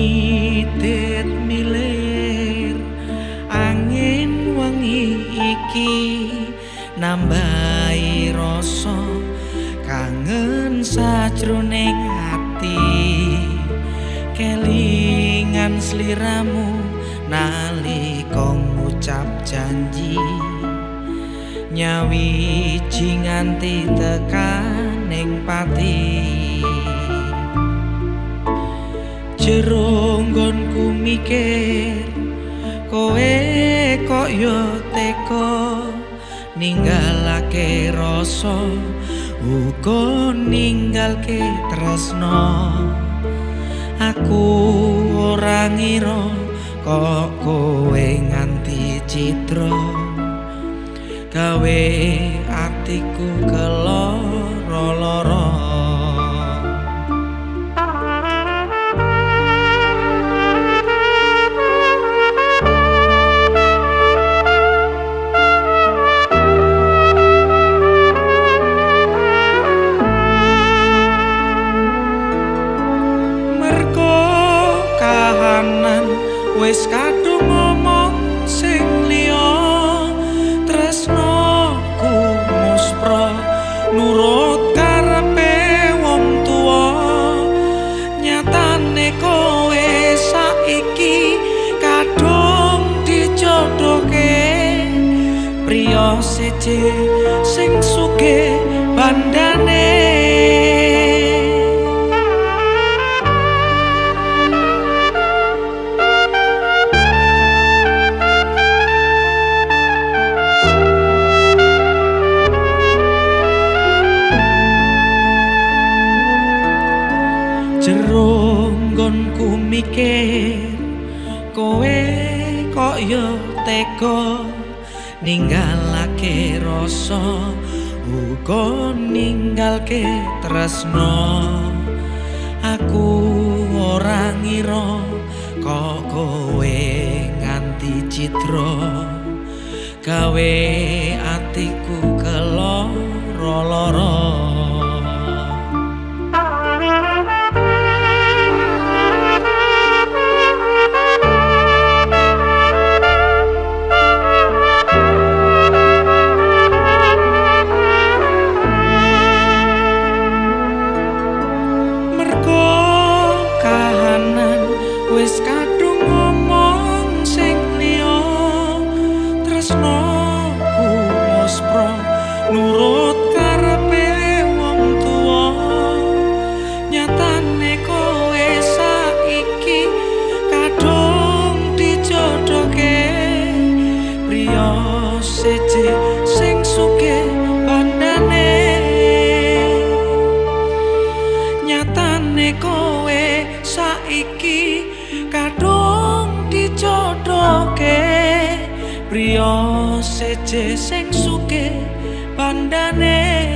Midet milir angin wengi iki nambahi rasa kangen sajroning ati. Kelingan sliramu nalika ngucap janji, nyawiji nganti tekaning pati. Jero nggonku mikir kowe kok yo tega ninggalake rasa uga ninggalke tresno. Aku ora ngira kok kowe nganti cidra, gawe atiku keloro-loro. Wis kadung ngomong sing liya, tresnoku muspra nurut karepe wong tuwa. Nyatane kowe saiki kadung dijodohke priya siji sing sugih bandane. Jero nggonku mikir kowe kok yo tega ninggalake rasa uga ninggalke tresno. Aku ora ngira kok kowe nganti cidra, gawe atiku keloro-loro. Wis kadung ngomong sing liya, tresnoku muspra nurut karepe wong tuwa. Nyatane kowe saiki kadung dijodohke priya siji sing sugih bandane. Nyatane kowe saiki kadung dijodohke priya siji sing sugih bandane.